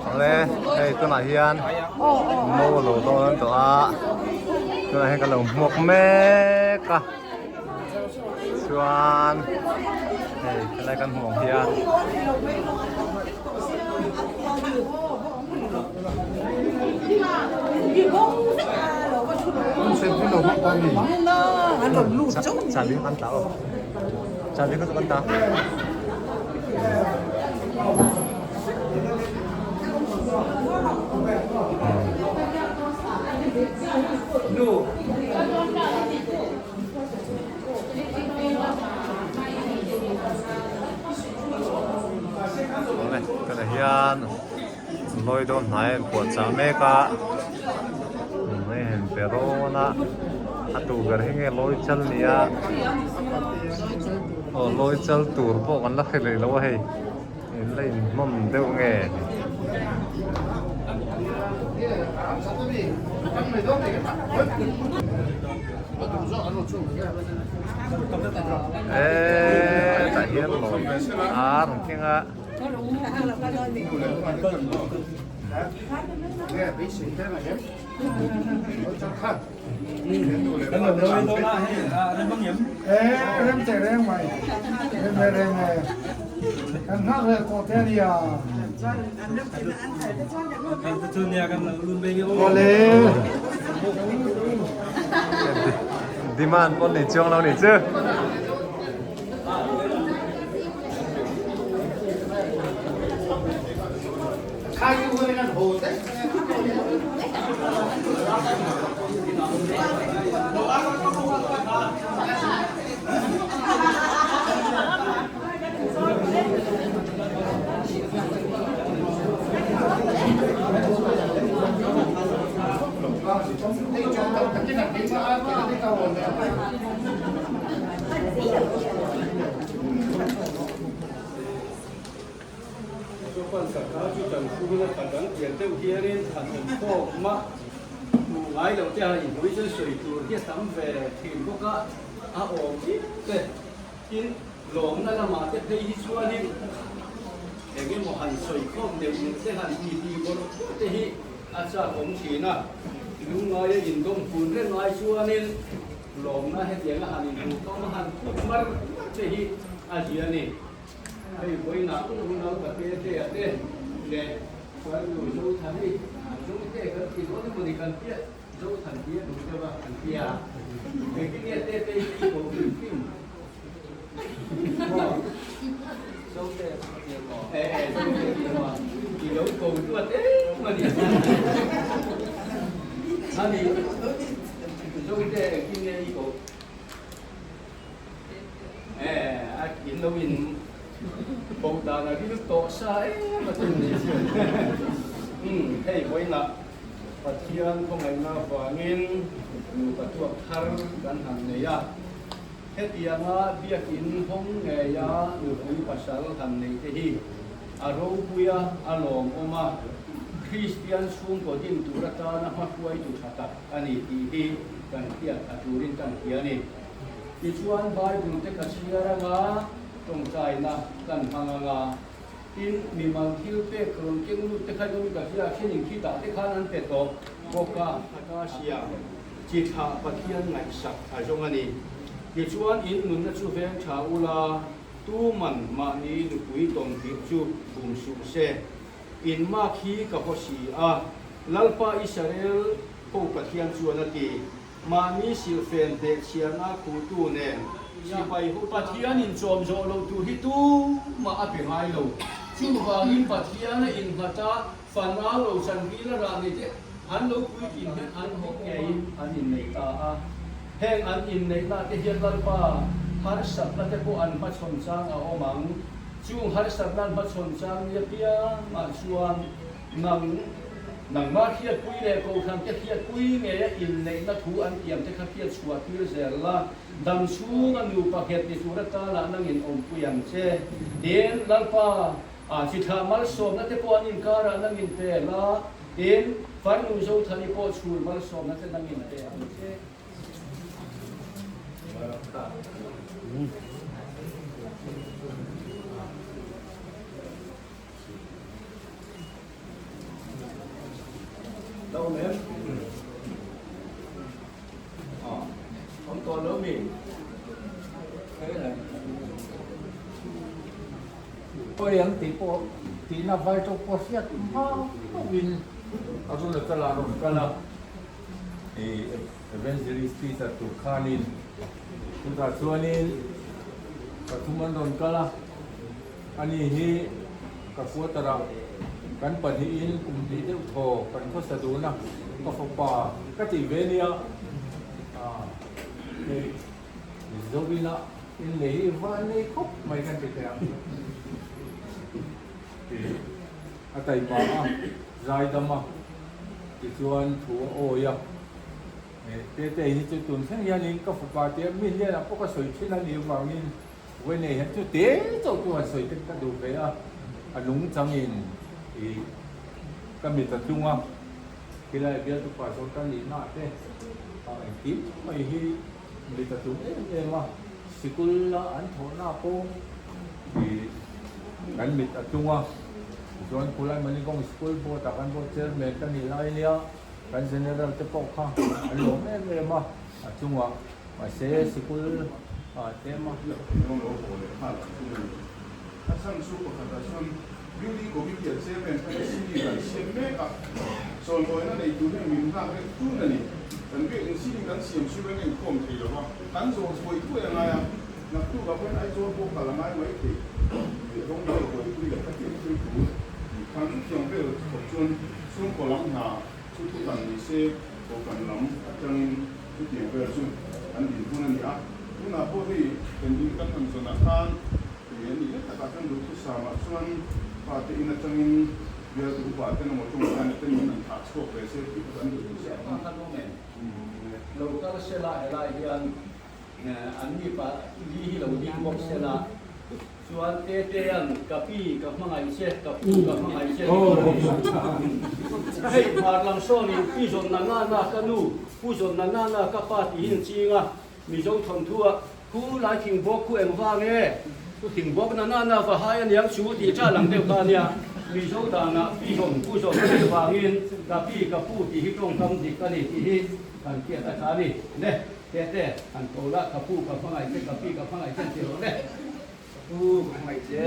Awle hei tunah hian mo a lo dawn tawh a tunah hian ka lo hmuak mek a chuan hei helai kan hmuh ang hian. Chahbi kan ta aw chahbi kha chu kan ta. Awle tunah hian lawi dawn hnai an puah chah mek a hei han pe rawn a a tu ber hi nge lawi chal ni a aw lawi chal tur pawh kan la hre leh lo a hei in la inhmawm deuh nge ni. Eee tah hian lawi a rawn keng a. Demand pawh nei chuang lo nih chu. Lawmna lamah te phei hi chuanin eng emaw han sawi khawm neuh neuh te han ti ti bawrh bawrh te hi a chak awm thin a. Lungngaia indawm hun reng ai chuanin lawmna hetianga han inhmuh khawm a han phut mar mar te hi a zia a ni. Hei vawiinah unau ka te te a te leh Farnu Zothani Zote kan ti dawn emaw ni kan piah Zothan hi a duh deuh a kan tia. Engtin nge te te hi i koh hrim hrim? Maw? Zote tia maw? E e Zote tia maw? I lo ko duat em a ni. Ani Zote engtin nge i koh? E a in lo in koh dan a ril tawh sa em a tin ni. Umm hei vawiinah Pathian khawngaihna avangin nupa tuak thar kan han nei a. Hetianga biakin hawng ngeia nupui pasal han neih te hi a ropui a, a lawmawm a, Kristian chhungkaw din tur atana hmahruaitu tha tak a ni tih hi kan hriat a turin kan hria a ni. Tichuan Bible te ka chhiar anga tawngtaina kan hmang anga Tin, mimal thil pek rawn keng lut te kha in ka hria, thenin khitah te khan an pe tawh bawk a. Akasia, chi thlah Pathian ngaihsak a zawng a ni. Tichuan in nunna chu veng tha ula, tu man mahni nupui tawn tirh chu bum suh se. In mak hi ka haw si a, Lalpa Israel ho Pathian chuan a ti. Mahni silhfen teh chhiarna khutu nen sipai ho Pathian in chawm zawh loh tur hi tumah a pe ngai lo. Chuvangin Pathian a innghat a, fanau lo chanril a rah nei te an lo puitlin hian an hawk ngeiin an innei ta a. Heng an inneihna te hian Lalpa harsatna te pawh an hmachhawn chang a awm ang. Chung harsatna an hmachhawn chang ni apiangah chuan Nang, nangmah hriatpui leh Kohhran te hriatpui ngeia inneihna thu an tiam te kha hriat chhuah tir zel la, dam chhunga nupa nghet ni tur atana nangin awmpui ang che. Tin, Lalpa, ah chi thlah malsawmna te pawh an inkarah nangin pe la, tin, farnu Zothani pawh chhul malsawmna te nangin pe ang che. La awm em? Awm tawh lo mi? Pawi ang tih pawh tihna vai tawk pawh hriat hma hauhin a rawn la kal a, a rawn kal a. Evangelist Peter tur khanin chutah chuanin pathum an rawn kal a, ani hi ka quarter-ah kan pahnihin kum hnih deuh thaw kan khawsa dun a, ka fapa ka tih ve nia, hei Zovina inlei hi van nei khawp mai kan ti thei ang tih a taima a, zaidam a. Tichuan thu a awi a, Tete hi chu tun thleng hianin ka fapa tia mi hnenah pawh ka sawi thin a nih avangin Vawiinei hian chu te chauh chu han sawi te ka duh ve a, a nungchangin ih ka mit a tlung a, khilai bialtu pastor ka nihna ah te engkim mai hi mit a tlung em em a, sikul a an thawhna pawh ih kan mit a tlung a. Tichuan khulai Maligong School Board ah kan board chairman ka nih lai nia kan general te pawh kha an lawm em em a, a chungah mahse sikul ah te emaw rawng lo haw leh nghal ang chu a ni. A chhan chu pakhatah chuan Building Committee a chairman khan ceiling kan siam mek a, chawlhawina nei tur hian min nghak reng tun a ni. Kan biakin ceiling kan siam chu kan inkhawm thei lo va, kan zawh thuai thuai a ngai a. Naktuk ah pawhin Aizawl pawh kal a ngai mai thei tih rawng leh buaipui leh khatiang thil thu tih khan chutiang vel khawp chuan chhungkaw lam hna chu thu kan ni se kohhran lam atangin chutiang vel chu an dinhmun a ni a. Tunah pawh hei kan in kan han zawnah khan hei a nih leh takah chuan duhthusam ah chuan fate in atangin bialtu upa ten emaw tawngtaina ten min han thah chhuak ve se tih kha kan duhthusam a ni. Lo kal sela helai hian An ni pa li hi lo ding bawk se la, chuan Tetea'n ka pi ka hmangaih che, ka pu ka hmangaih che tih pawh hei hmar lam sawnin pi zawn na na na ka nu, pu zawn na na na ka pa tih hi an ching a, Mizo thawnthu ah khu lai thing bawk khu eng vang e, khu thing bawk na na na va hai aniang chu tih ṭah lang deuh kha ania, Mizo danah pi zawn pu zawn a nih vangin ka pi ka pu tih hi ṭawngkam dik a ni tih hi kan hriat a ṭha a ni. Le. Te te, han ko la, ka pu ka hmangaih che, ka pi ka hmangaih che an ti rawh le. Ka pu ka hmangaih che.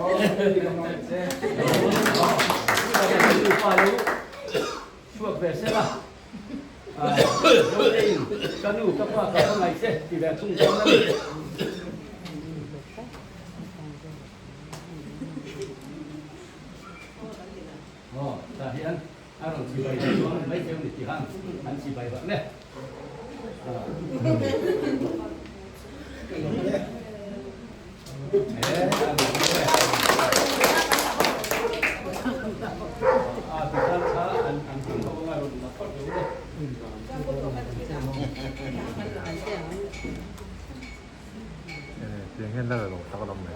Aw, ka pi ka hmangaih che. Ka nu pa lo chhuak ve se la. Zo te in ka nu ka pa ka hmangaih che ti ve thung dawn a ni. Aw, tah hian A rawn chibai ve chuan mai theuh ni ti han an chibai vak le. Tiang hian la lo tak a awm mai.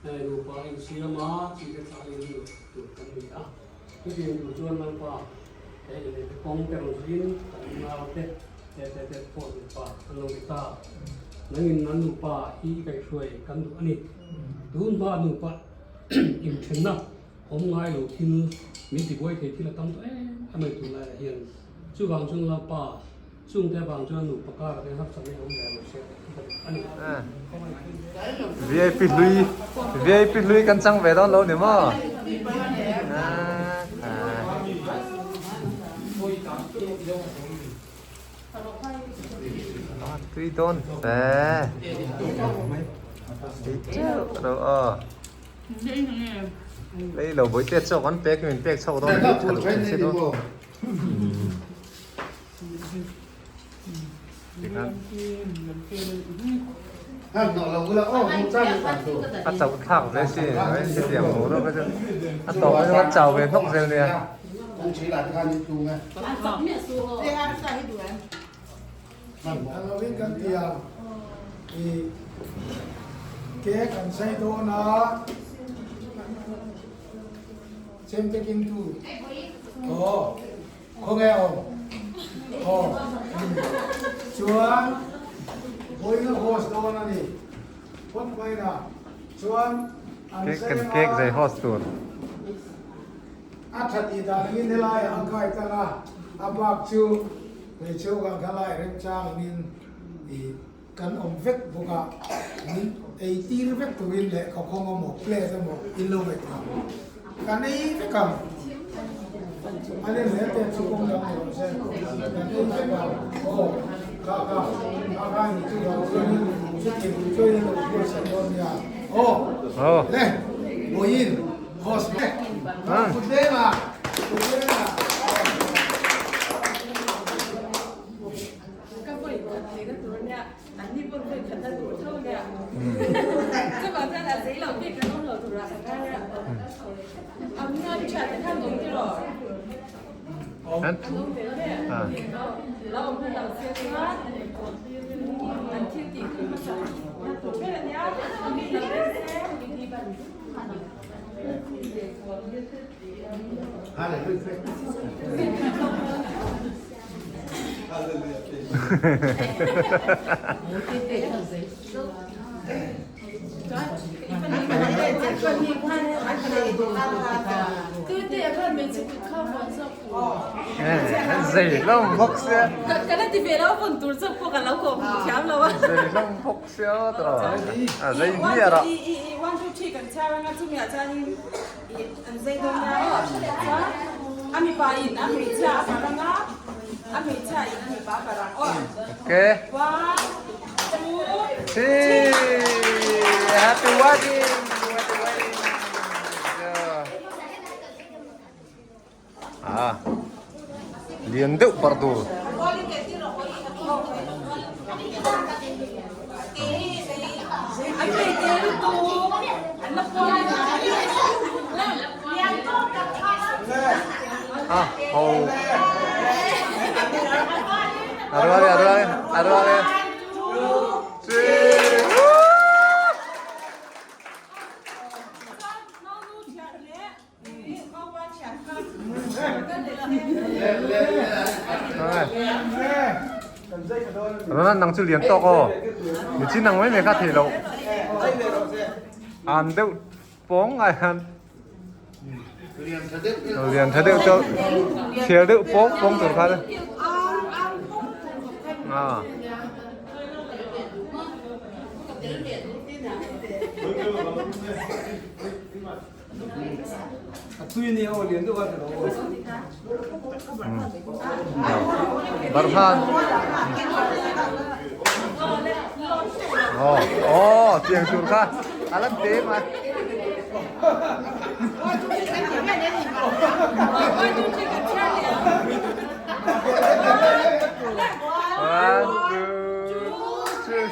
Nupa insiama chi te thlah in lut tur kan ni a, chutiang tur chuan Lalpa he inneihna kawng te rawn zuiin kan nau te te te te pawh nupa an lo ni ta. Nangin nan nupa hi i kaihhruai kan duh a ni. Tun hma nupa inthenna awm ngai lo thil min tibuai thei thil a tam tawh em em a ni tunlaiah hian. Chuvang chuan Lalpa Chungte avang chuan nupa kar te hapchak hi a awm ve lo se tih ka duh a ni. VIP hlui VIP hlui kan chang ve dawn lo ni maw? Tui dawn fe. Tui teuh ro aw. Lei lo bawihte chaw kan pek hi min pek chhuak dawn a tha duh thin si dawn. A chauh thlak ve si hetiang hmuh rawh kha chu a tawp hi chuan a chau ve hnawk zel nia. Khawnge awm? Aw chuan vawiin a host dawn a ni. Phawt mai na chuan an Cake kan zeng a. cake zai host tur. A tha tih dan angin helaiah an kai tlang a, a bak chu hmeichhe ho khan khalai remchang angin ih kan awm vek bawk a, min ei tir vek turin leh khawkhawng emaw plate emaw in lo ngaihtuah ang. Kan ei vek ang. A len hle te chu kawng dang ni rawh se. Kan ei vek ang. Aw, kha kha, kha kha ni chu lo chuanin chutiang tur chuan in lo buatsaih dawn nia. Aw, le, vawiin host le, kut lengah, kut lengah. Ka vawi khat theihna tur ania, an ni pawn vawi khatna tur tho ania. Chuvang chuan a zei lo bik kan awm lo turah ka ngai a. An ngai tha te khan awm tiraw? An awm ve lo e. Lo awm hman lo se chuan an thil tih khi hmasa na tur ber ania, mi lo en se. Zei hlawm bawk sia. Zei hlawm bawk sia tawh. A zei hmiah rawh. Okay. Three. Happy wedding. Happy wedding. Ah. Lian deuh par tur. Ah, ho. Arwale, arwale, arwale. Three. Rana nang chu lian tawk aw. Ni chin nang mai mai kha thei lo. An deuh pawng ai han. Lian tha deuh chu thial deuh pawng pawng tur kha. À. Barhan. Oh, oh, tiang tur kha. Alam te mà. One, two, three.